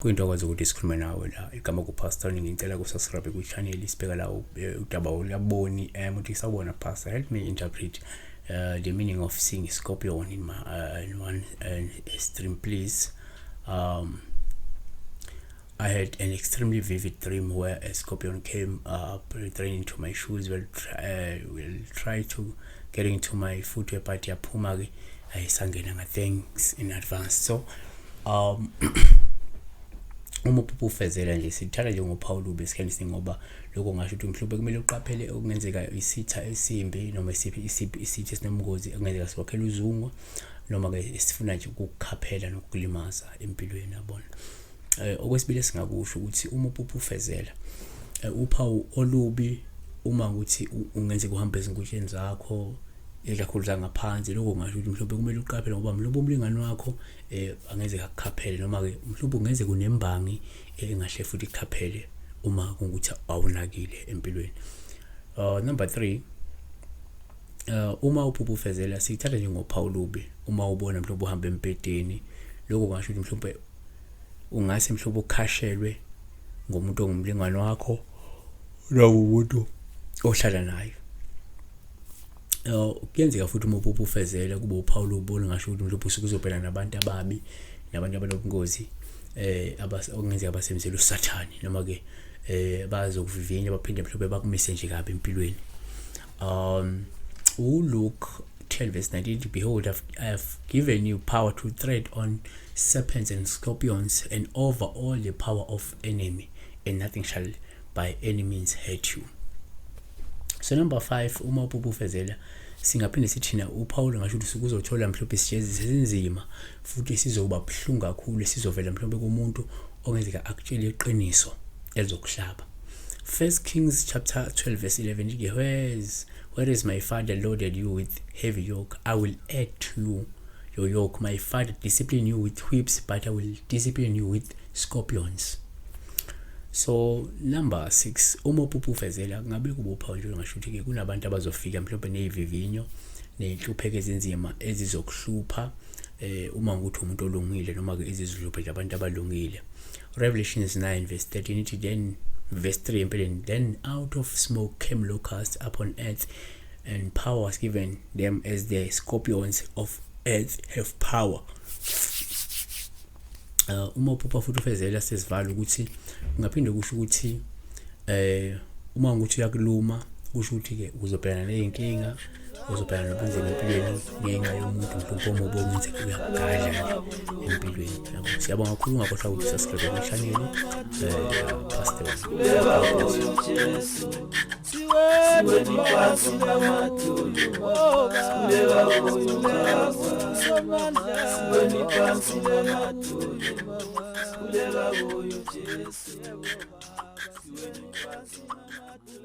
Kuyintokozo ukuthi sikhulume nawe la. Igama kuPastor, ngicela ku-subscribe kwi-channel. Sibheka la udaba oluyaboni uthi, "Sawubona Pastor, help me interpret the meaning of seeing scorpion in my in one stream, please. I had an extremely vivid dream where a scorpion came up, into my shoes, will try to get into my footwear, but yaphuma ke, ayisangena nga. Thanks in advance." So uma uphupha ufezela nje, sithatha njengophawu olubi esikhathini esiningi, ngoba lokho ngasho ukuthi mhlawumbe kumele uqaphele okungenzeka isitha esimbi noma isiphi isiphi isitha esinomngozi okungenzeka siwakhele uzungu noma-ke sifuna nje ukukukhaphela nokukulimaza empilweni, yabona. Okwesibili esingakusho ukuthi uma uphupha ufezela, uphawu olubi uma ukuthi ungenzeka uhambe ezingutsheni zakho, ikakhulu zangaphansi, lokho kungasho ukuthi mhlawumbe kumele uqaphele, ngoba mhlawumbe umlingani wakho angeze akukhaphele, noma-ke mhlawumbe kungenzeka unembangi engahle futhi ikukhaphele uma kungukuthi awunakile empilweni. Number 3, uma uphupha ufezela, siyithatha njengophawu olubi uma ubona mhlawumbe uhamba embhedeni. Lokho kungasho ukuthi mhlawumbe ungase mhlawumbe ukhashelwe ngomuntu ongumlingani wakho noma umuntu ohlala naye. Kuyenzeka futhi uma uphupha ufezela kube uphawu olubi olungasho ukuthi mhlawumbe usuke uzobhekana nabantu ababi nabantu abanobungozi okungenzeka basebenzele usathane, noma ke bazokuvivinya baphinde mhlawumbe bakumise nje kabi empilweni. uLuke 10 verse 19: "Behold, I have given you power to tread on serpents and scorpions and over all the power of enemy, and nothing shall by any means hurt you." So number 5, uma uphupha ufezela, singaphinde sithina uPaul ngasho ukuthi uzothola mhlawumbe isijezisi esinzima futhi sizoba buhlungu kakhulu, sizovela mhlawumbe kumuntu ongenzeka akutshele iqiniso elizokuhlaba. First Kings chapter 12 verse 11 ithi, Whereas my father loaded you with heavy yoke, I will add to you your yoke. My father disciplined you with whips, but I will discipline you with scorpions." So number 6, uma uphupha ufezela, kungabe kuba uphawu nje ngasho ukuthi ke kunabantu abazofika mhlawumbe nezivivinyo nezinhlupheko ezinzima ezizokuhlupha uma ukuthi umuntu olungile, noma ke ezizohlupha nje abantu abalungile. Revelations 9 verse 13 ithi, then verse 3 empeleni, "Then out of smoke came locusts upon earth, and power was given them as the scorpions of earth have power." Uma uphupha futhi ufezela, sesivala ukuthi kungaphinde kusho ukuthi uma ukuthi uyakuluma, kusho ukuthi ke uzobhekana nezinkinga, uzobhekana nobunzima empilweni ngenxa yomuntu mhlawumbe omubi okungenzeka uyakugadla nje empilweni, yabo. Siyabonga kakhulu. Ungakhohlwa ukuthi subscribe ku-channel, Pastor. Siweni phansi namadolo, sikhuleka kuyo Baba. Siweni phansi namadolo, sikhuleka kuyo Jesu. Siweni phansi namadolo.